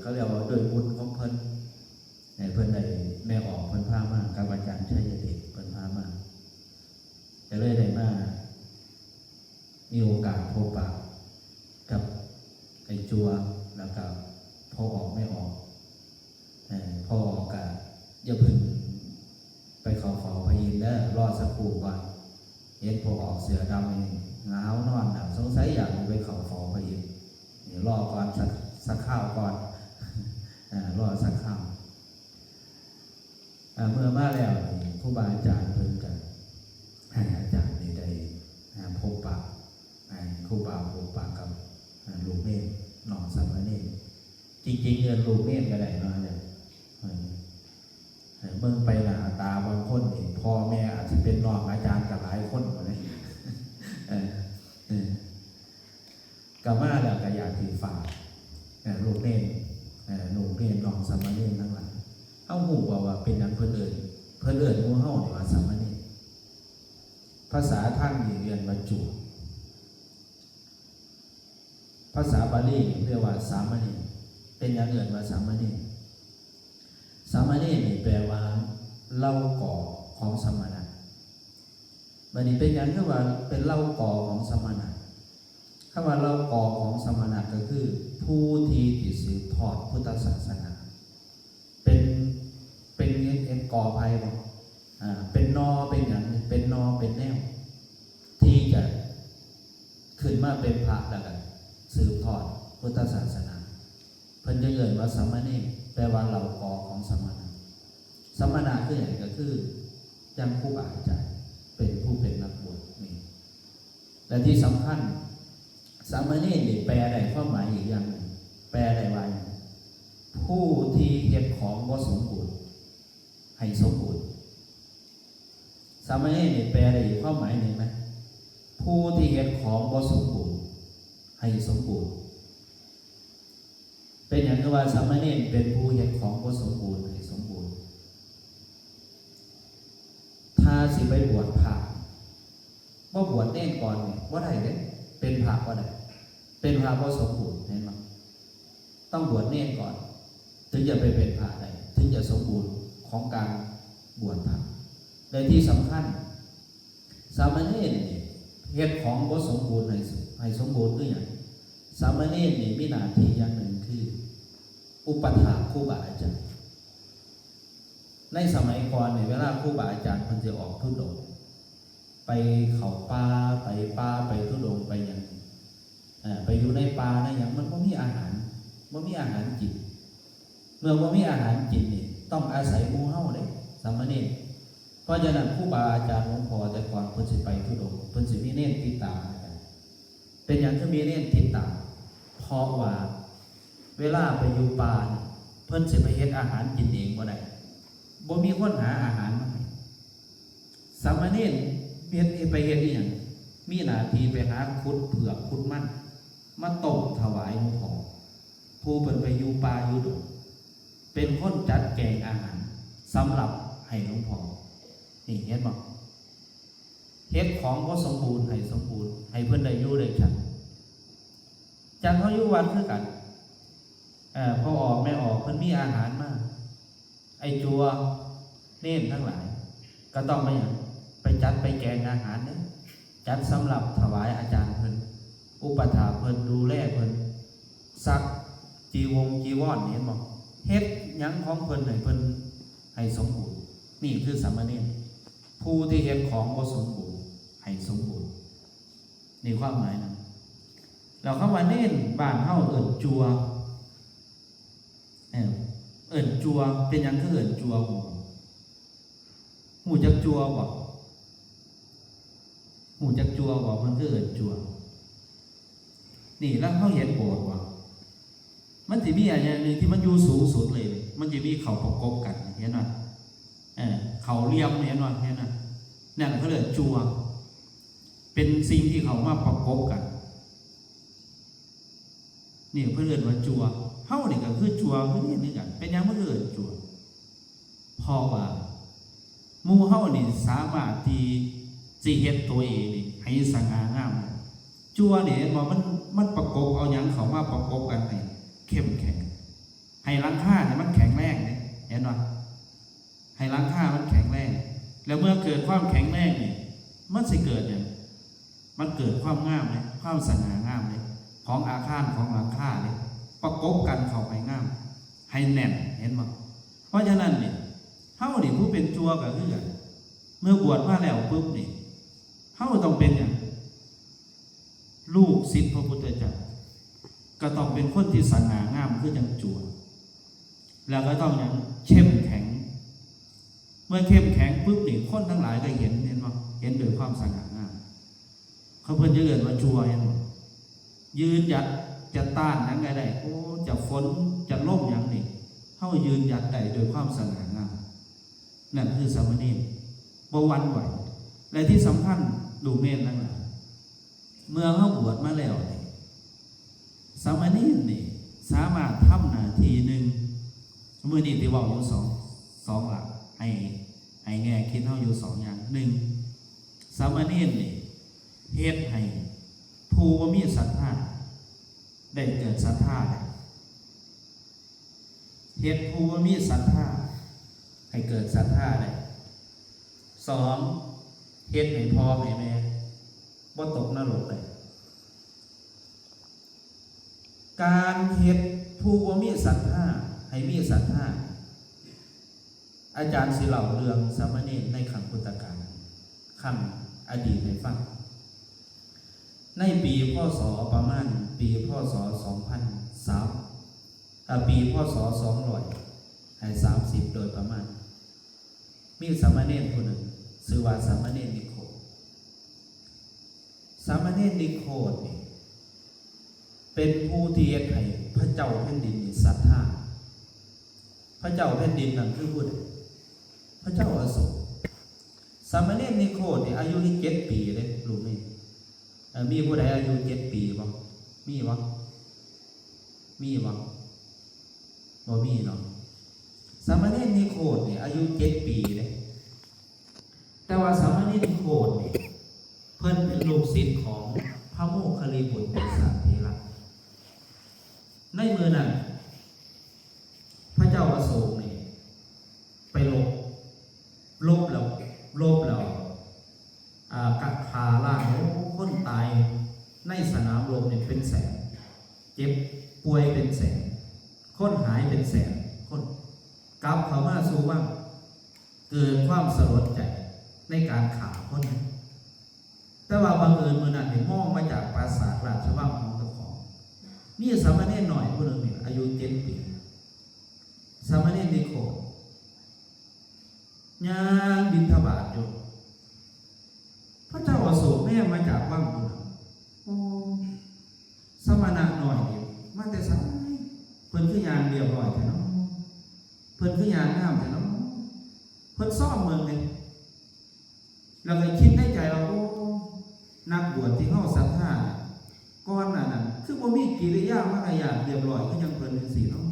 ເຂົາເອີ້ນວ່າດ້ວຍບຸນຂອງເພິ່ນ ໃຫ້ເພິ່ນໄດ້ ແມ່ອອກເພິ່ນພາມາ ກັບອາຈານໄຊຍະເດດເພິ່ນພາມາ ກໍເລີຍໄດ້ມາ ມີໂອກາດພົບປະກັບໄອ້ຈົວ ແລ້ວກໍພໍ່ອອກແມ່ອອກ. ເອີ ພໍ່ອອກກໍຢ່າເພິ່ງໄປເຂົ້າເຝົ້າພະອິນເດີ ລໍສັກຄູ່ກ່ອນ. ເຫັນພໍ່ອອກເສື້ອດຳນີ້ຫາວນອນແລ້ວ ສົງໄສຢາກໄປເຂົ້າເຝົ້າພະອິນ. ນີ້ລໍກ່ອນ ສັກ ສັກຄາວກ່ອນ ເອີ ລໍສັກຄາວ. ເອີ ເມື່ອມາແລ້ວນີ້ ຄູບາອາຈານເພິ່ນກໍໃຫ້ອາຈານນີ້ໄດ້ ເອີ ພົບປະ ໃຫ້ຄູບາພົບປະກັບ ເອີ ລູກເນນ ນ້ອງສາມະເນນ. ຈິງໆ ເອີ້ນລູກເນນກໍໄດ້ເນາະ ເອີ ເອີ ເບິ່ງໄປໜ້າຕາບາງຄົນນີ້ ພໍ່ແມ່ອາດຊິເປັນນ້ອງອາຈານກໍຫຼາຍຄົນພຸ້ນເດ້. ເອີ ເອີ ກໍມາແລ້ວກໍຢາກຊິຝາກ ເອີ ລູກເນນ ເອີ ລູກເນນ ນ້ອງສາມະເນນທັງຫຼາຍ ເຮົາຮູ້ບໍ່ວ່າເປັນຫຍັງເພິ່ນເອີ້ນ ເພິ່ນເອີ້ນໝູ່ເຮົານີ້ວ່າສາມະເນນ? ພາສາທາງນີ້ເອີ້ນວ່າຈົວ ພາສາບາລີເອີ້ນວ່າສາມະເນນ. ເປັນຫຍັງເອີ້ນວ່າສາມະເນນ? ສາມະເນນນີ້ແປວ່າເຫຼົ່າກໍຂອງສະມະນະ. ບາດນີ້ເປັນຫຍັງຄືວ່າເປັນເຫຼົ່າກໍຂອງສະມະນະ? ຄຳວ່າເຫຼົ່າກໍຂອງສະມະນະກໍຄືຜູ້ທີ່ ທີ່ສືບທອດພຸດທະສາສະໜາ ເປັນ ເປັນເຫດ ເຫດກໍໄຜ່ບໍ? ອາ ເປັນໜໍ່ເປັນຫຍັງ? ເປັນໜໍ່ເປັນແນວ ທີ່ຈະຂຶ້ນມາເປັນພະ ແລ້ວກໍສືບທອດພຸດທະສາສະໜາ. ເພິ່ນຈຶ່ງເອີ້ນວ່າສາມະເນນ ແປວ່າເຫຼົ່າກໍຂອງສະມະນະ. ສະມະນະຄືຫຍັງ? ກໍຄືຢ່າງຄູບາອາຈານ ເປັນຜູ້ເປັນນັກບວດນີ້. ແລະທີ່ສຳຄັນ ສາມະເນນນີ້ແປໄດ້ຄວາມໝາຍອີກຢ່າງໜຶ່ງ ແປໄດ້ວ່າຫຍັງ? ຜູ້ທີ່ເຮັດຂອງບໍ່ສົມບູນໃຫ້ສົມບູນ. ສາມະເນນນີ້ແປໄດ້ອີກຄວາມໝາຍໜຶ່ງນະ ຜູ້ທີ່ເຮັດຂອງບໍ່ສົມບູນໃຫ້ສົມບູນ. ເປັນຫຍັງຄືວ່າສາມະເນນເປັນຜູ້ເຮັດຂອງບໍ່ສົມບູນໃຫ້ສົມບູນ? ຖ້າຊິໄປບວດພະ ບໍ່ບວດເນນກ່ອນນີ້ບໍ່ໄດ້ເດ້ ເປັນພະບໍ່ໄດ້ ເປັນພະບໍ່ສົມບູນ ເຫັນບໍ່? ຕ້ອງບວດເນນກ່ອນ ເຖິງຈະໄປເປັນພະໄດ້ ເຖິງຈະສົມບູນຂອງການບວດພະ. ແລະທີ່ສຳຄັນ ສາມະເນນນີ້ເຮັດຂອງບໍ່ສົມບູນໃຫ້ ໃຫ້ສົມບູນຄືຫຍັງ? ສາມະເນນນີ້ມີໜ້າທີ່ຢ່າງໜຶ່ງຄືອຸປະຖາກຄູບາອາຈານ. ໃນສະໄໝກ່ອນນີ້ ເວລາຄູບາອາຈານເພິ່ນຊິອອກທຸດົງ ໄປເຂົ້າປ່າ ໄປປ່າ ໄປທຸດົງ ໄປຫຍັງ ເອີ ໄປຢູ່ໃນປ່າໃນຫຍັງ ມັນບໍ່ມີອາຫານ ບໍ່ມີອາຫານກິນ. ເມື່ອບໍ່ມີອາຫານກິນນີ້ ຕ້ອງອາໄສໝູ່ເຮົາເດ້ ສາມະເນນ. ເພາະສະນັ້ນ ຄູບາອາຈານ ຫຼວງພໍ່ແຕ່ກ່ອນເພິ່ນຊິໄປທຸດົງ ເພິ່ນຊິມີເນນຕິດຕາມນຳກັນ. ເປັນຫຍັງຄືມີເນນຕິດຕາມ? ເພາະວ່າເວລາໄປຢູ່ປ່ານີ້ ເພິ່ນຊິໄປເຮັດອາຫານກິນເອງບໍ່ໄດ້ ບໍ່ມີຄົນຫາອາຫານມາໃຫ້. ສາມະເນນເຮັດ ໄປເຮັດອີ່ຫຍັງ? ມີໜ້າທີ່ໄປຫາຂຸດເຜືອກຂຸດມັນ ມາຕົ້ມຖວາຍຫຼວງພໍ່ ຜູ້ເພິ່ນໄປຢູ່ປ່າຢູ່ດົງ ເປັນຄົນຈັດແຈງອາຫານສຳລັບໃຫ້ຫຼວງພໍ່. ນີ້ເຫັນບໍ່? ເຮັດຂອງບໍ່ສົມບູນໃຫ້ສົມບູນ ໃຫ້ເພິ່ນໄດ້ຢູ່ໄດ້ສັນ. ຈັ່ງເຮົາຢູ່ວັດຄືກັນ ເອີ ພໍ່ອອກແມ່ອອກເພິ່ນມີອາຫານມາ ໄອ້ຈົວເນນທັງຫຼາຍ ກໍຕ້ອງໄປຫຍັງ? ໄປຈັດໄປແຈງອາຫານເດ້ ຈັດສຳລັບຖວາຍອາຈານເພິ່ນ ອຸປະຖາກເພິ່ນ ດູແລເພິ່ນ ຊັກຈີວົງຈີວອນ ເຫັນບໍ່? ເຮັດຫຍັງຂອງເພິ່ນໃຫ້ເພິ່ນໃຫ້ສົມບູນ. ນີ້ຄືສາມະເນນ ຜູ້ທີ່ເຮັດຂອງບໍ່ສົມບູນໃຫ້ສົມບູນ. ນີ້ຄວາມໝາຍນະ. ແລ້ວຄຳວ່າເນນ ບ້ານເຮົາເອີ້ນຈົວ ເອີ ເອີ້ນຈົວ ເປັນຫຍັງຄືເອີ້ນຈົວ? ຮູ້ຈັກຈົວບໍ່? ຮູ້ຈັກຈົວບໍ່? ເພິ່ນຄືເອີ້ນຈົວ. ນີ້ ແລ້ວເຮົາເຫັນໂບດບໍ່? ມັນຊິມີອັນຢ່າງໜຶ່ງທີ່ມັນຢູ່ສູງສຸດເລີຍ ມັນຈະມີເຂົ້າປະກົບກັນ ເຫັນບໍ່? ເອີ ເຂົ້າລຽມ ເຫັນບໍ່? ເຫັນບໍ່? ນັ້ນເຂົາເອີ້ນຈົວ ເປັນສິ່ງທີ່ເຂົ້າມາປະກົບກັນ. ນີ້ເພິ່ນເອີ້ນວ່າຈົວ. ເຮົານີ້ກໍຄືຈົວຄືກັນ ເປັນຫຍັງມັນເອີ້ນຈົວ? ເພາະວ່າໝູ່ເຮົານີ້ສາມາດທີ່ຊິເຮັດໂຕເອງນີ້ໃຫ້ສະຫງ່າງາມໄດ້. ຈົວນີ້ເຫັນບໍ່? ມັນ ມັນປະກົບເອົາຫຍັງເຂົ້າມາປະກົບກັນໃຫ້ເຂັ້ມແຂງ. ໃຫ້ຫຼັງຄານີ້ມັນແຂງແຮງເດ້ ເຫັນບໍ່? ໃຫ້ຫຼັງຄາມັນແຂງແຮງ ແລ້ວເມື່ອເກີດຄວາມແຂງແຮງນີ້ ມັນຊິເກີດຫຍັງ? ມັນເກີດຄວາມງາມເດ້ ຄວາມສະຫງ່າງາມເດ້ ຂອງອາຄານ ຂອງຫຼັງຄາເດ້ ປະກົບກັນເຂົ້າໃຫ້ງາມ ໃຫ້ແໜ້ນ ເຫັນບໍ່? ເພາະສະນັ້ນນີ້ ເຮົານີ້ຜູ້ເປັນຈົວກໍຄືກັນ ເມື່ອບວດມາແລ້ວປຶບນີ້ ເຮົາຕ້ອງເປັນຫຍັງ? ລູກສິດພະພຸດທະເຈົ້າ ກໍຕ້ອງເປັນຄົນທີ່ສະຫງ່າງາມຄືຈັ່ງຈົວ ແລ້ວກໍຕ້ອງຫຍັງ? ເຂັ້ມແຂງ ເມື່ອເຂັ້ມແຂງປຶບນີ້ ຄົນທັງຫຼາຍກໍເຫັນ ເຫັນບໍ່? ເຫັນໂດຍຄວາມສະຫງ່າງາມ ເຂົາເພິ່ນຈະເອີ້ນວ່າຈົວ ເຫັນບໍ່? ຢືນຢັດ ຈະຕ້ານຫຍັງກໍໄດ້ ໂອ້ ຈະຝົນ ຈະລົມຫຍັງນີ້ ເຮົາຢືນຢັດໄດ້ໂດຍຄວາມສະຫງ່າງາມ ນັ້ນຄືສາມະເນນ ບໍ່ຫວັ່ນໄຫວ ແລະທີ່ສຳຄັນ ລູກເນນທັງຫຼາຍ ເມື່ອເຮົາບວດມາແລ້ວນີ້ ສາມະເນນນີ້ສາມາດທຳໜ້າທີ່ໜຶ່ງ ມື້ນີ້ທີ່ເວົ້າຢູ່ສອງ ສອງຫຼັກ ໃຫ້ ໃຫ້ແງ່ຄິດເຮົາຢູ່ສອງຢ່າງ ໜຶ່ງ ສາມະເນນນີ້ເຮັດໃຫ້ຜູ້ບໍ່ມີສັດທາໄດ້ເກີດສັດທາໄດ້ ເຮັດຜູ້ບໍ່ມີສັດທາໃຫ້ເກີດສັດທາໄດ້ ສອງ ເຮັດໃຫ້ພໍ່ໃຫ້ແມ່ບໍ່ຕົກນະລົກໄດ້ ການເຮັດຜູ້ບໍ່ມີສັດທາໃຫ້ມີສັດທາ ອາຈານຊິເລົ່າເລື່ອງສາມະເນນໃນຄັ້ງພຸດທະການ ຄັ້ງອະດີດໃຫ້ຟັງ ໃນປີ ພ.ສ. ປະມານປີ ພ.ສ. ສອງພັນສາມ ເອີ ປີ ພ.ສ. ສອງຮ້ອຍ ໃຫ້ສາມສິບໂດຍປະມານ ມີສາມະເນນຜູ້ໜຶ່ງ ຊື່ວ່າສາມະເນນນິໂຄດ ສາມະເນນນິໂຄດນີ້ ເປັນຜູ້ທີ່ເຮັດໃຫ້ພະເຈົ້າແຜ່ນດິນນີ້ສັດທາ ພະເຈົ້າແຜ່ນດິນນັ້ນຄືຜູ້ໃດ? ພະເຈົ້າອະໂສກ ສາມະເນນນິໂຄດນີ້ອາຍຸເຈັດປີເດ້ ລູກນີ້ ເອີ ມີຜູ້ໃດອາຍຸເຈັດປີບໍ່? ມີບໍ່? ມີບໍ່? ບໍ່ມີເນາະ ສາມະເນນນິໂຄດນີ້ອາຍຸເຈັດປີເດ້ ແຕ່ວ່າສາມະເນນນິໂຄດນີ້ ເພິ່ນເປັນລູກສິດຂອງພະໂມກຄະລິບຸດຕິສາເຖລະ ໃນມື້ນັ້ນ ພະເຈົ້າອະໂສກນີ້ໄປລົບ ລົບແລ້ວ ລົບແລ້ວ ອາ ກະຂ້າລ້າງ ໂອ້ ຄົນຕາຍໃນສະໜາມລົບນີ້ເປັນແສນ ເຈັບປ່ວຍເປັນແສນ ຄົນຫາຍເປັນແສນຄົນ ກັບເຂົ້າມາສູ່ວັງ ເກີດຄວາມສະຫຼົດໃຈໃນການຂ້າຄົນ ແຕ່ວ່າບັງເອີນມື້ນັ້ນນີ້ ມອງມາຈາກປາສາດລາຊະວັງຂອງເຈົ້າຂອງ ມີສາມະເນນນ້ອຍຜູ້ໜຶ່ງນີ້ ອາຍຸເຈັດປີ ສາມະເນນນິໂຄດ ຍ່າງບິນທະບາດຢູ່ ພະເຈົ້າອະໂສກແນມມາຈາກວັງພຸ້ນນະ ໂອ້ ສະມະນະນ້ອຍນີ້ມາແຕ່ໃສ? ເພິ່ນຄືຍ່າງລຽບຮ້ອຍແທ້ເນາະ? ເພິ່ນຄືຍ່າງງາມແທ້ເນາະ? ເພິ່ນຊອມເບິ່ງເດ້ ແລ້ວກໍຄິດໃນໃຈວ່າ ໂອ້ ນັກບວດທີ່ເຮົາສັດທາກ່ອນໜ້ານັ້ນ ຄືບໍ່ມີກິລິຍາມາລະຍາດລຽບຮ້ອຍຄືຫຍັງເພິ່ນຈັ່ງຊີ້ເນາະ?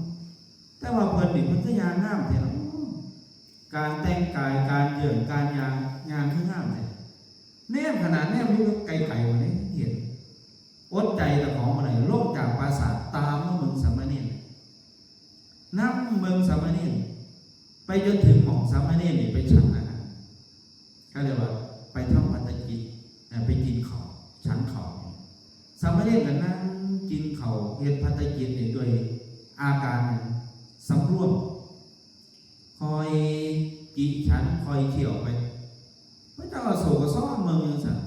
ແຕ່ວ່າເພິ່ນນີ້ ເພິ່ນຄືຍ່າງງາມແທ້ເນາະ? ການແຕ່ງກາຍ ການເດີນ ການຍ່າງ ຍ່າງຄືງາມແທ້. ແນມຂະໜາດແນມຢູ່ໄກໆ ບໍ່ໄດ້ເຫັນ. ອົດໃຈເຈົ້າຂອງບໍ່ໄດ້ ລົງຈາກປາສາດ ຕາມມາເບິ່ງສາມະເນນ ນຳເບິ່ງສາມະເນນ ໄປຈົນເຖິງໝ່ອງສາມະເນນນີ້ໄປສັນອາຫານ ເຂົາເອີ້ນວ່າໄປທຳພັດຕະກິດ ໄປກິນເຂົ້າ ສັນເຂົ້າ. ສາມະເນນກໍນັ່ງກິນເຂົ້າ ເຮັດພັດຕະກິດນີ້ດ້ວຍອາການສຳລວມ ຄ່ອຍຈິສັນ ຄ່ອຍຄ້ຽວໄປ. ພະເຈົ້າອະໂສກກໍຊອມເບິ່ງຢູ່ຊັ້ນ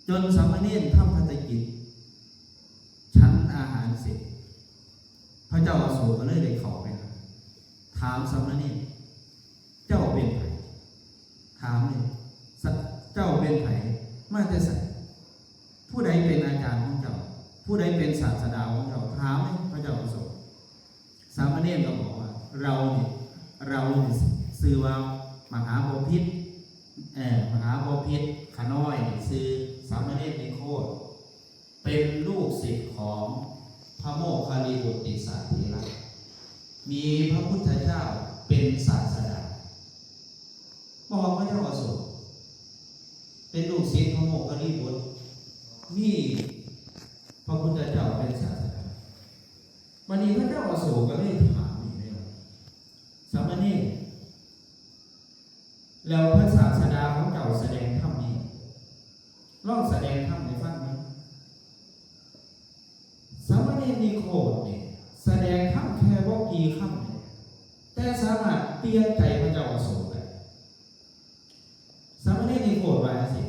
ຈົນສາມະເນນທຳພັດຕະກິດ ສັນອາຫານເສັດ ພະເຈົ້າອະໂສກກໍເລີຍໄດ້ເຂົ້າໄປຫາ ຖາມສາມະເນນ ເຈົ້າເປັນໃຜ? ຖາມເລີຍ ເຈົ້າເປັນໃຜ? ມາແຕ່ໃສ? ຜູ້ໃດເປັນອາຈານຂອງເຈົ້າ? ຜູ້ໃດເປັນສາດສະດາຂອງເຈົ້າ? ຖາມເລີຍ ພະເຈົ້າອະໂສກ. ສາມະເນນກໍບອກວ່າ ເຮົານີ້ ເຮົານີ້ຊື່ວ່າມະຫາບໍພິດ ເອີ ມະຫາບໍພິດ ຂ້ານ້ອຍນີ້ຊື່ສາມະເນນນິໂຄດ ເປັນລູກສິດຂອງພະໂມກຄະລິບຸດຕິສາເຖລະ ມີພະພຸດທະເຈົ້າເປັນສາດສະດາ. ບອກພະເຈົ້າອະໂສກ ເປັນລູກສິດພະໂມກຄະລິບຸດ ມີພະພຸດທະເຈົ້າເປັນສາດສະດາ. ບັດນີ້ພະເຈົ້າອະໂສກກໍເລີຍຖາມ ມີຄຳນີ້ ແຕ່ສາມາດປ່ຽນໃຈພະເຈົ້າອະໂສກໄດ້. ສາມະເນນນິໂຄດວ່າຈັ່ງຊີ້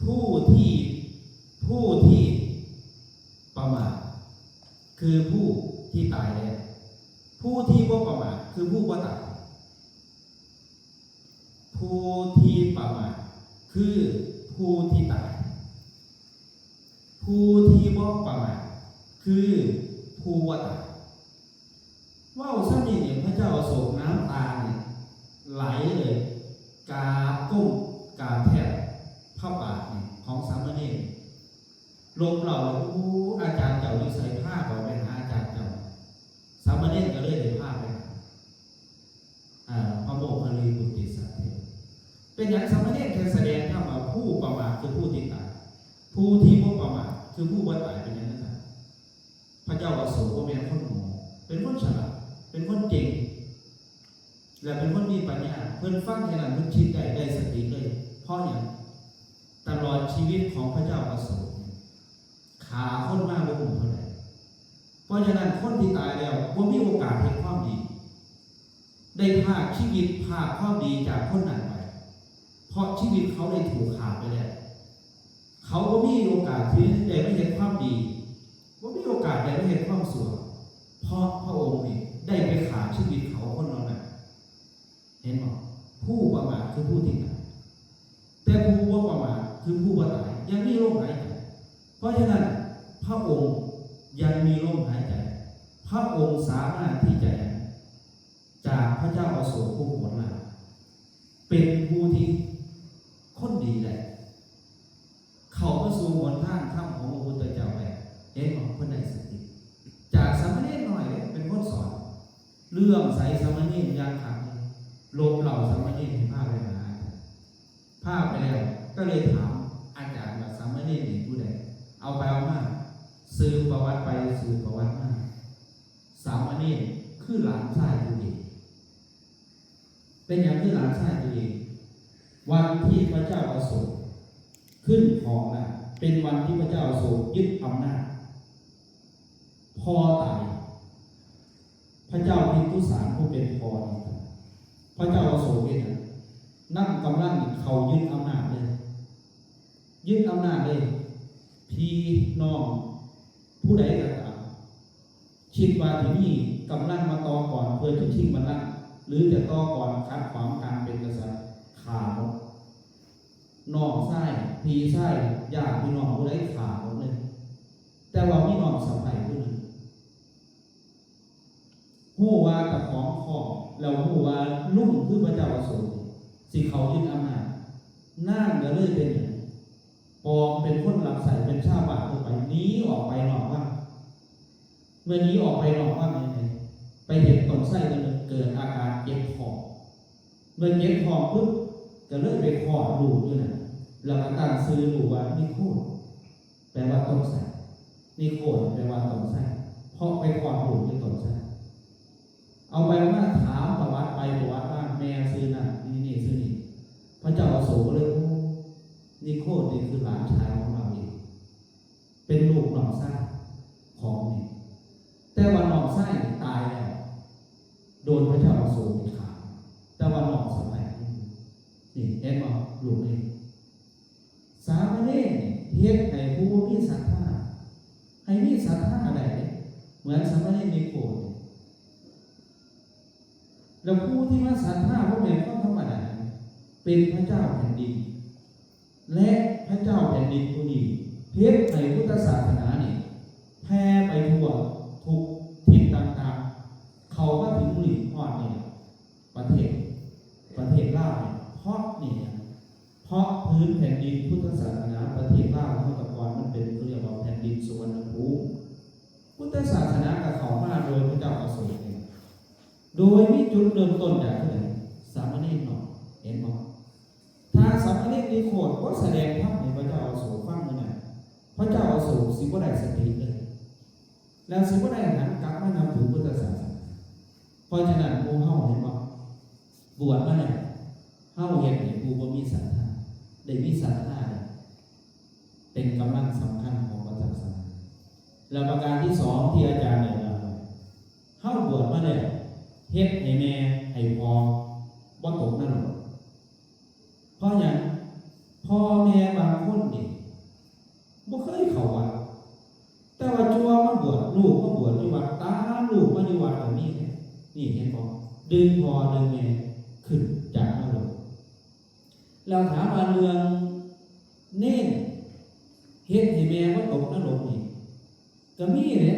ຜູ້ທີ່ ຜູ້ທີ່ປະໝາດ ຄືຜູ້ທີ່ຕາຍແລ້ວ, ຜູ້ທີ່ບໍ່ປະໝາດ ຄືຜູ້ບໍ່ຕາຍ. ຜູ້ທີ່ປະໝາດ ຄືຜູ້ທີ່ຕາຍ, ຜູ້ທີ່ບໍ່ປະໝາດ ຄືຜູ້ບໍ່ຕາຍ. ເວົ້າຊ່ຳນີ້ນີ້ ພະເຈົ້າອະໂສກນ້ຳຕານີ້ໄຫຼເລີຍ, ກາບກົ້ມກາບແທບພະບາດນີ້ຂອງສາມະເນນ, ລົມເລົ່າວ່າ ໂອ້ ອາຈານເຈົ້າຢູ່ໃສ? ພາຂ້ອຍໄປຫາອາຈານເຈົ້າ. ສາມະເນນກໍເລີຍໄດ້ພາໄປຫາ ອາ ພະໂມກຄະລີບຸດຕິສາເຖລະ. ເປັນຫຍັງສາມະເນນແຄ່ສະແດງທຳວ່າ ຜູ້ປະໝາດຄືຜູ້ທີ່ຕາຍ, ຜູ້ທີ່ບໍ່ປະໝາດຄືຜູ້ບໍ່ຕາຍ? ເປັນຫຍັງຈັ່ງຊັ້ນ? ພະເຈົ້າອະໂສກບໍ່ແມ່ນຄົນໂງ່, ເປັນຄົນສະຫຼາດ, ເປັນຄົນເກັ່ງ ແລະ ເປັນຄົນມີປັນຍາ. ເພິ່ນຟັງແຄ່ນັ້ນ ເພິ່ນຄິດໄດ້, ໄດ້ສະຕິເລີຍ. ເພາະຫຍັງ? ຕະຫຼອດຊີວິດຂອງພະເຈົ້າອະໂສກ ຂ້າຄົນມາບໍ່ຮູ້ເທົ່າໃດ. ເພາະສະນັ້ນ ຄົນທີ່ຕາຍແລ້ວບໍ່ມີໂອກາດເຮັດຄວາມດີ, ໄດ້ພາກຊີວິດ, ພາກຄວາມດີຈາກຄົນນັ້ນໄປ, ເພາະຊີວິດເຂົາໄດ້ຖືກຂ້າໄປແລ້ວ. ເຂົາບໍ່ມີໂອກາດທີ່ໄດ້ມາເຮັດຄວາມດີ, ບໍ່ມີໂອກາດໄດ້ມາເຮັດຄວາມຊົ່ວ, ເພາະພະອົງນີ້ໄດ້ໄປຂ້າຊີວິດເຂົາຄົນເຫຼົ່ານັ້ນ. ເຫັນບໍ່? ຜູ້ປະໝາດຄືຜູ້ທີ່ຕາຍ, ແຕ່ຜູ້ບໍ່ປະໝາດຄືຜູ້ບໍ່ຕາຍ, ຍັງມີລົມຫາຍໃຈ. ເພາະສະນັ້ນ ພະອົງຍັງມີລົມຫາຍໃຈ, ພະອົງສາມາດທີ່ຈະ ຈາກພະເຈົ້າອະໂສກຜູ້ໂຫດຮ້າຍ ເປັນຜູ້ທີ່ຄົນດີໄດ້ ເຂົ້າມາສູ່ຫົນທາງທຳຂອງພະພຸດທະເຈົ້າໄດ້. ເຫັນບໍ່? ເພິ່ນໄດ້ສະຕິ ຈາກສາມະເນນນ້ອຍເດ້ ເປັນຄົນສອນ, ເລື່ອມໃສສາມະເນນຢ່າງຄັກເລີຍ, ລົມເລົ່າສາມະເນນໃຫ້ພາໄປຫາອາຈານ. ພາໄປແລ້ວກໍເລີຍຖາມອາຈານວ່າ ສາມະເນນນີ້ຜູ້ໃດ? ເອົາໄປເອົາມາ ສືບປະຫວັດໄປສືບປະຫວັດມາ ສາມະເນນຄືຫຼານຊາຍຕົວເອງ. ເປັນຫຍັງຄືຫຼານຊາຍຕົວເອງ? ວັນທີ່ພະເຈົ້າອະໂສກຂຶ້ນຄອງນາດ ເປັນວັນທີ່ພະເຈົ້າອະໂສກຍຶດອຳນາດ. ພໍ່ຕາຍ, ພະເຈົ້າພິນຕຸສານຜູ້ເປັນພໍ່ນີ້, ພະເຈົ້າອະໂສກເຮັດຫຍັງ? ນຳກຳລັງເຂົ້າຍຶດອຳນາດເລີຍ, ຍຶດອຳນາດເລີຍ. ພີ່ນ້ອງຜູ້ໃດກໍຕາມ ຄິດວ່າຈະມີກຳລັງມາຕໍ່ກອນເພື່ອຈະຊິງບັນລັງ ຫຼື ຈະຕໍ່ກອນຂັດຂວາງການເປັນກະສັດ, ຂ້າໝົດ. ນ້ອງຊາຍ, ພີ່ຊາຍ, ຍາດພີ່ນ້ອງຜູ້ໃດຂ້າໝົດເລີຍ. ແຕ່ວ່າມີນ້ອງສະໃພ້ຜູ້ໜຶ່ງ ຮູ້ວ່າຕາຂອງຄອງ ແລ້ວຮູ້ວ່າລຸງຄືພະເຈົ້າອະໂສກຊິເຂົ້າຍຶດອຳນາດ, ນາງກໍເລີຍເປັນຫຍັງ? ປອມເປັນຄົນຮັບໃຊ້ ເປັນຊາວບ້ານທົ່ວໄປ ໜີອອກໄປນອກວັງ. ເມື່ອໜີອອກໄປນອກວັງນີ້ ໄປເຫັນຕົ້ນໄຊຕົ້ນໜຶ່ງ ເກີດອາການເຈັບທ້ອງ. ເມື່ອເຈັບທ້ອງປຶບ ກໍເລີຍໄປຄອດລູກຢູ່ນັ້ນ ແລ້ວກໍຕັ້ງຊື່ລູກວ່ານິໂຄດ ແປວ່າຕົ້ນໄຊ. ນິໂຄດແປວ່າຕົ້ນໄຊ ເພາະໄປຄອດລູກຢູ່ຕົ້ນໄຊ. ເອົາໄປເອົາມາ ຖາມປະຫວັດໄປປະຫວັດມາ ແມ່ຊື່ນັ້ນ ນີ້ ນີ້ຊື່ນີ້. ພະເຈົ້າອະໂສກກໍເລີຍ ໂອ້ ນິໂຄດນີ້ຄືຫຼານຊາຍຂອງເຮົາເອງ ເປັນລູກນ້ອງຊາຍຂອງນີ້. ແຕ່ວ່ານ້ອງຊາຍນີ້ຕາຍແລ້ວ ໂດນພະເຈົ້າອະໂສກນີ້ຂ້າ, ແຕ່ວ່ານ້ອງສະໃພ້ຍັງຢູ່. ນີ້ເຫັນບໍ່? ລູກນີ້ ສາມະເນນນີ້ເຮັດໃຫ້ຜູ້ບໍ່ມີສັດທາ ໃຫ້ມີສັດທາໄດ້ເດ້ ເໝືອນສາມະເນນນິໂຄດນີ້. ແລ້ວຜູ້ທີ່ມາສັດທາບໍ່ແມ່ນຄົນທຳມະດາ, ເປັນພະເຈົ້າແຜ່ນດິນ. ແລະ ພະເຈົ້າແຜ່ນດິນຜູ້ນີ້ເຮັດໃຫ້ພຸດທະສາສະໜານີ້ແຜ່ໄປທົ່ວທຸກທິດຕ່າງໆ, ເຂົ້າມາເຖິງນີ້ ຮອດນີ້ ປະເທດ ປະເທດລາວນີ້. ເພາະນີ້ ເພາະພື້ນແຜ່ນດິນພຸດທະສາສະໜາປະເທດລາວເຮົາແຕ່ກ່ອນມັນເປັນ ເຂົາເອີ້ນວ່າແຜ່ນດິນສຸວັນນະພູມ. ພຸດທະສາສະໜາກໍເຂົ້າມາໂດຍພະເຈົ້າອະໂສກນີ້ ໂດຍມີຈຸດເລີ່ມຕົ້ນຈາກຜູ້ໃດ? ສາມະເນນນ້ອຍ. ເຫັນບໍ່? ຖ້າສາມະເນນນິໂຄດບໍ່ສະແດງທຳໃຫ້ພະເຈົ້າອະໂສກຟັງມື້ນັ້ນ, ພະເຈົ້າອະໂສກຊິບໍ່ໄດ້ສະຕິເລີຍ ແລ້ວຊິບໍ່ໄດ້ຫັນກັບມານັບຖືພຸດທະສາສະໜາ. ເພາະສະນັ້ນ ໝູ່ເຮົາເຫັນບໍ່? ບວດມາແລ້ວ ເຮົາເຮັດໃຫ້ຜູ້ບໍ່ມີສັດທາໄດ້ມີສັດທາ ເປັນກຳລັງສຳຄັນຂອງພະສາສະໜາ. ແລ້ວປະການທີສອງທີ່ອາຈານໄດ້ກ່າວໄວ້, ເຮົາບວດມາ ເຮັດໃຫ້ແມ່ໃຫ້ພໍ່ບໍ່ຕົກນະລົກ. ເພາະຫຍັງ? ພໍ່ແມ່ບາງຄົນນີ້ບໍ່ເຄີຍເຂົ້າວັດ, ແຕ່ວ່າຈົວມາບວດ, ລູກມາບວດຢູ່ວັດ, ຕາມລູກມາຢູ່ວັດກໍມີເດ້. ນີ້ເຫັນບໍ່? ດຶງພໍ່ດຶງແມ່ຂຶ້ນຈາກນະລົກ. ແລ້ວຖາມວ່າເລື່ອງເນນເຮັດໃຫ້ແມ່ບໍ່ຕົກນະລົກນີ້ ກໍມີເດ້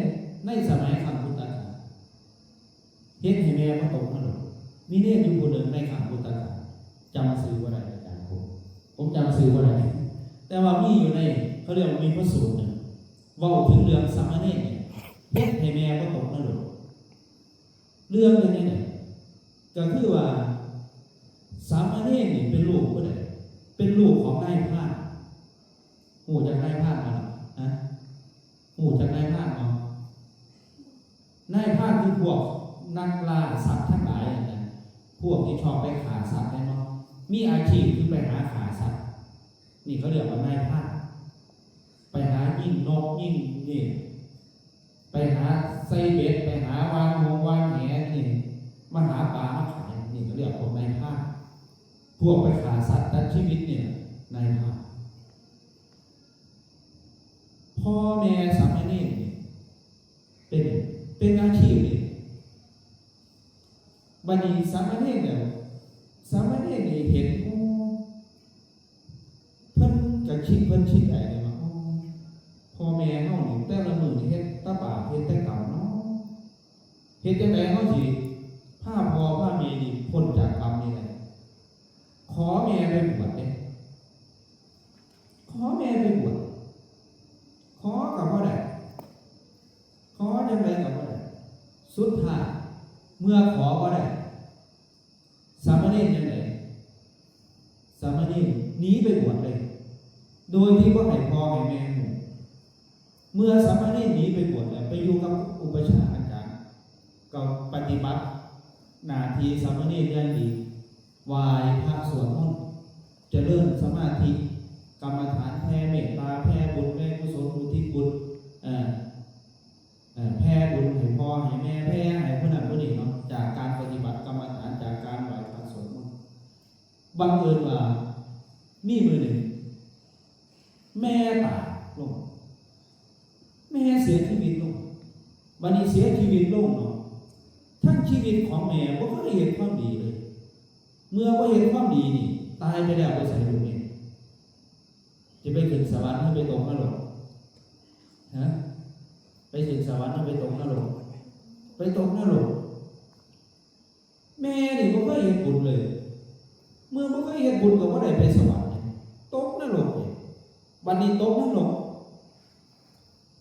ໃນສະໄໝຄັ້ງພຸດທະການ ເຮັດໃຫ້ແມ່ບໍ່ຕົກນະລົກ. ມີເນນຢູ່ຜູ້ໜຶ່ງໃນຄັ້ງພຸດທະການ ຈຳຊື່ບໍ່ໄດ້ອາຈານ ຜົມ ຜົມຈຳຊື່ບໍ່ໄດ້ ແຕ່ວ່າມີຢູ່ໃນ ເຂົາເອີ້ນວ່າມີພະສູດໜຶ່ງ ເວົ້າເຖິງເລື່ອງສາມະເນນນີ້ເຮັດໃຫ້ແມ່ບໍ່ຕົກນະລົກ. ເລື່ອງເປັນຈັ່ງໃດ? ກໍຄືວ່າສາມະເນນນີ້ເປັນລູກຜູ້ໃດ? ເປັນລູກຂອງນາຍພານ. ຮູ້ຈັກນາຍພານບໍ່? ຮະ? ຮູ້ຈັກນາຍພານບໍ່? ນາຍພານຄືພວກນັກລ່າສັດທັງຫຼາຍນະ, ພວກທີ່ຊອບໄປຂ້າສັດແມ່ນບໍ່? ມີອາຊີບຄືໄປຫາຂ້າສັດ, ນີ້ເຂົາເອີ້ນວ່ານາຍພານ. ໄປຫາຍິງນົກຍິງນີ້ ໄປຫາໃສ່ເບັດ, ໄປຫາຫວ່ານຫົງຫວ່ານແຫນີ້ ມາຫາປາມາຂາຍ, ນີ້ກໍເອີ້ນພວກນາຍພານ. ພວກໄປຂ້າສັດຕັດຊີວິດນີ້ນາຍພານ. ພໍ່ແມ່ສາມະເນນນີ້ເປັນ ເປັນອາຊີບນີ້. ບັດນີ້ສາມະເນນແລ້ວ ສາມະເນນນີ້ເຫັນ ໂອ້ ເພິ່ນກະຄິດ ເພິ່ນຄິດໄດ້ເລີຍວ່າ ໂອ້ ພໍ່ແມ່ເຮົານີ້ແຕ່ລະມື້ນີ້ເຮັດແຕ່ບາບ ເຮັດແຕ່ກຳເນາະ. ເຮັດຈັ່ງໃດເຮົາຊິພາພໍ່ພາແມ່ນີ້ພົ້ນຈາກກຳນີ້ໄດ້? ຂໍແມ່ໄປບວດເດ້. ຂໍແມ່ໄປບວດ. ຂໍກໍບໍ່ໄດ້. ຂໍຈັ່ງໃດກໍບໍ່ໄດ້. ສຸດທ້າຍເມື່ອຂໍບໍ່ໄດ້ ສາມະເນນຈັ່ງໃດ? ສາມະເນນໜີໄປບວດເລີຍ ໂດຍທີ່ບໍ່ໃຫ້ພໍ່ໃຫ້ແມ່ຮູ້. ເມື່ອສາມະເນນໜີໄປບວດແລ້ວ ໄປຢູ່ກັບອຸປະຊາອາຈານ ກໍປະຕິບັດໜ້າທີ່ສາມະເນນຢ່າງດີ, ໄຫວ້ພະສວດມົນ, ຈະເລີນສະມາທິກຳມະຖານ, ແຜ່ເມດຕາ, ແຜ່ບຸນ, ແຜ່ກຸສົນ, ອຸທິດບຸນ, ເອີ ເອີ ແຜ່ບຸນໃຫ້ພໍ່ໃຫ້ແມ່, ແຜ່ໃຫ້ຜູ້ນັ້ນຜູ້ນີ້ເນາະ, ຈາກການປະຕິບັດກຳມະຖານ, ຈາກການໄຫວ້ພະສວດມົນ. ບັງເອີນວ່າມີມື້ໜຶ່ງ ແມ່ຕາຍລົງ, ແມ່ເສຍຊີວິດລົງ. ບັດນີ້ເສຍຊີວິດລົງເນາະ, ທັງຊີວິດຂອງແມ່ບໍ່ເຄີຍເຮັດຄວາມດີເລີຍ. ເມື່ອບໍ່ເຮັດຄວາມດີນີ້ ຕາຍໄປແລ້ວໄປໃສລູກນີ້? ຈະໄປຂຶ້ນສະຫວັນ ຫຼື ໄປຕົກນະລົກ? ຮະ? ໄປຂຶ້ນສະຫວັນ ຫຼື ໄປຕົກນະລົກ? ໄປຕົກນະລົກ. ແມ່ນີ້ບໍ່ເຄີຍເຮັດບຸນເລີຍ. ເມື່ອບໍ່ເຄີຍເຮັດບຸນກໍບໍ່ໄດ້ໄປສະຫວັນ, ຕົກນະລົກເດ. ບັດນີ້ຕົກນະລົກ,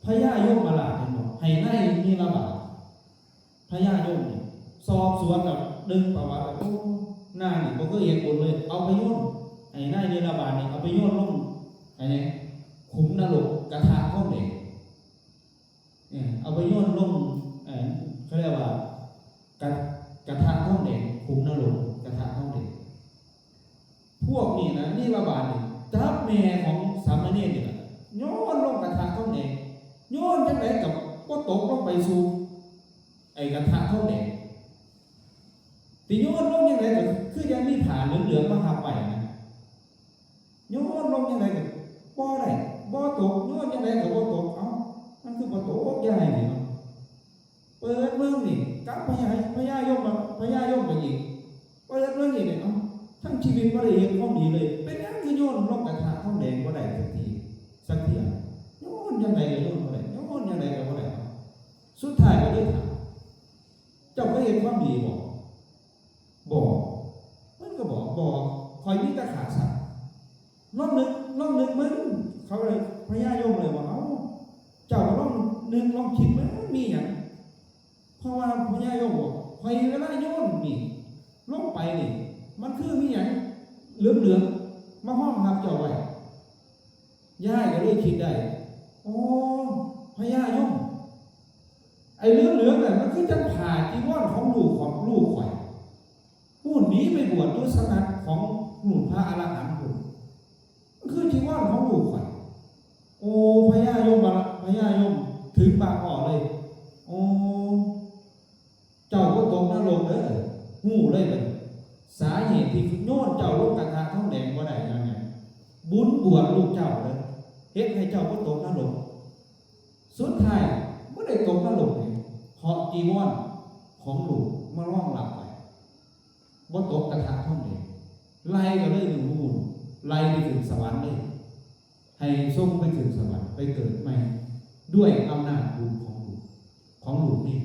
ພະຍາຍົມມະລາດເຫັນບໍ່? ໃຫ້ນາຍນິລະບາດ, ພະຍາຍົມນີ້ສອບສວນແລ້ວ ດຶງປະຫວັດແລ້ວ, ໂອ້ ນາງນີ້ບໍ່ເຄີຍເຮັດບຸນເລີຍ, ເອົາໄປໂຍນໃຫ້ນາຍນິລະບາດນີ້, ເອົາໄປໂຍນລົງ ອັນນີ້ ຂຸມນະລົກ ກະທະທອງແດງ. ເອີ ເອົາໄປໂຍນລົງ ເອີ ເຂົາເອີ້ນວ່າ ກະ ກະທະທອງແດງ, ຂຸມນະລົກ ກະທະທອງແດງ. ພວກນີ້ນະ ນິລະບາດນີ້ ຈັບແມ່ຂອງສາມະເນນນີ້ລະ ໂຍນລົງກະທະທອງແດງ. ໂຍນຈັ່ງໃດກໍບໍ່ຕົກລົງໄປສູ່ໄອ້ກະທະທອງແດງ. ຊິໂຍນລົງຈັ່ງໃດກໍຄືຍັງມີຜ້າເຫຼືອງໆມາຮັບໄວ້ນະ. ໂຍນລົງຈັ່ງໃດກໍບໍ່ໄດ້ ບໍ່ຕົກ, ໂຍນຈັ່ງໃດກໍບໍ່ຕົກ. ເອົ້າ ມັນຄືບໍ່ຕົກ ຍາຍນີ້ເນາະ. ເປີດເບິ່ງນີ້ ກັບພະຍາ ພະຍາຍົມ ພະຍາຍົມໄປອີກ. ເປີດເບິ່ງອີກນີ້ ເອົ້າ ທັງຊີວິດບໍ່ໄດ້ເຮັດຄວາມດີເລີຍ, ເປັນຫຍັງຄືໂຍນລົງກະທະທອງແດງບໍ່ໄດ້ສັກທີ ສັກເທື່ອ? ໂຍນຈັ່ງໃດກໍໂຍນບໍ່ໄດ້, ໂຍນຈັ່ງໃດກໍບໍ່ໄດ້. ເອົ້າ ສຸດທ້າຍກໍເລີຍຖາມ ເຈົ້າເຄີຍເຮັດຄວາມດີບໍ່? ບໍ່. ເພິ່ນກໍບອກ ບໍ່, ຂ້ອຍມີແຕ່ຂ້າສັດ. ລອງນຶກ ລອງນຶກເບິ່ງ. ເຂົາເລີຍ ພະຍາຍົມເລີຍວ່າ ເອົ້າ ເຈົ້າກໍລອງນຶກ ລອງຄິດເບິ່ງ ມັນມີຫຍັງ? ເພາະວ່າພະຍາຍົມບອກ ຂ້ອຍເວລາໂຍນນີ້ລົງໄປນີ້ ມັນຄືມີຫຍັງເຫຼືອງໆມາຮອງຮັບເຈົ້າໄວ້. ຍາຍກໍເລີຍຄິດໄດ້ ໂອ້ ພະຍາຍົມ ໄອ້ເຫຼືອງໆນັ້ນ ມັນຄືຈັ່ງຜ້າຈີວອນຂອງລູກຂອງລູກຂ້ອຍ ຜູ້ໜີໄປບວດຢູ່ສຳນັກຂອງຜູ້ພະອະລະຫັນພຸ້ນ ມັນຄືຈີວອນຂອງລູກຂ້ອຍ. ໂອ້ ພະຍາຍົມ ພະຍາຍົມ ຖືກປາກເວົ້າເລີຍ ໂອ້ ເຈົ້າບໍ່ຕົກນະລົກເດີ, ຮູ້ເລີຍເບິ່ງ ສາເຫດທີ່ໂຍນເຈົ້າລົງກະທະທອງແດງບໍ່ໄດ້ຍ້ອນຫຍັງ? ບຸນບວດລູກເຈົ້າເດີ ເຮັດໃຫ້ເຈົ້າບໍ່ຕົກນະລົກ. ສຸດທ້າຍບໍ່ໄດ້ຕົກນະລົກເດ ເພາະຈີວອນຂອງລູກມາຮອງຮັບໄວ້ ບໍ່ຕົກກະທະທອງແດງ ໄລ່ກໍເລີຍຢູ່ບຸນ ໄລ່ໄປຂຶ້ນສະຫວັນເລີຍ ໃຫ້ສົ່ງໄປຂຶ້ນສະຫວັນ ໄປເກີດໃໝ່ ດ້ວຍອຳນາດບຸນຂອງລູກ ຂອງລູກນີ້.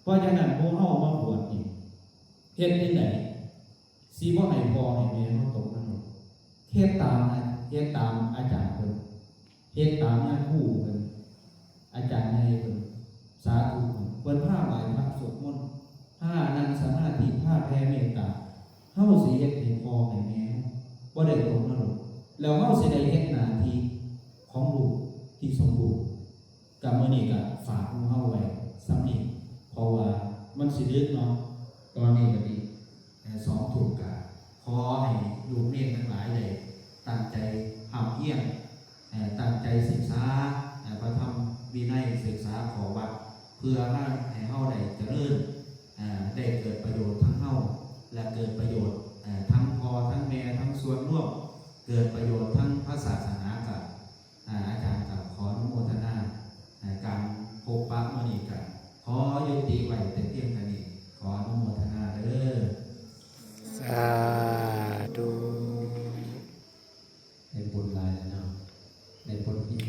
ເພາະສະນັ້ນ ໝູ່ເຮົາມາບວດນີ້ ເຮັດຈັ່ງໃດ ຊິບໍ່ໃຫ້ພໍ່ໃຫ້ແມ່ເຮົາຕົກນະລົກ? ເຮັດຕາມ ເຮັດຕາມອາຈານເພິ່ນ ເຮັດຕາມຍາຄູເພິ່ນ ອາຈານໃຫຍ່ເພິ່ນ ສາທຸເພິ່ນ ເພິ່ນພາໄຫວ້ພະສວດມົນ ພານັ່ງສະມາທິ ພາແຜ່ເມດຕາ ເຮົາຊິເຮັດໃຫ້ພໍ່ໃຫ້ແມ່ເຮົາບໍ່ໄດ້ຕົກນະລົກ ແລ້ວເຮົາຊິໄດ້ເຮັດໜ້າທີ່ຂອງລູກທີ່ສົມບູນ. ກະມື້ນີ້ກະຝາກໝູ່ເຮົາໄວ້ສ່ຳນີ້ ເພາະວ່າມັນຊິດຶກເນາະ ຕອນນີ້ກະດີ ເອີ່ ສອງທຸ່ມ ກະຂໍໃຫ້ລູກເນນທັງຫຼາຍໄດ້ຕັ້ງໃຈຮ່ຳຮຽນ ເອີ່ ຕັ້ງໃຈສຶກສາ ເອີ່ ພະທຳວິໄນ ສຶກສາຂໍ້ວັດ ເພື່ອມາໃຫ້ເຮົາໄດ້ຈະເລີນ ເອີ່ ໄດ້ເກີດປະໂຫຍດທັງເຮົາ ແລະ ເກີດປະໂຫຍດ ເອີ່ ທັງພໍ່ທັງແມ່ ທັງສ່ວນລວມ ເກີດປະໂຫຍດທັງພະສາສະໜາ ກະ ອາ ອາຈານກໍຂໍອະນຸໂມທະນາ ອາ ການພົບປະມື້ນີ້ກໍຂໍຍຸຕິໄວ້ແຕ່ພຽງ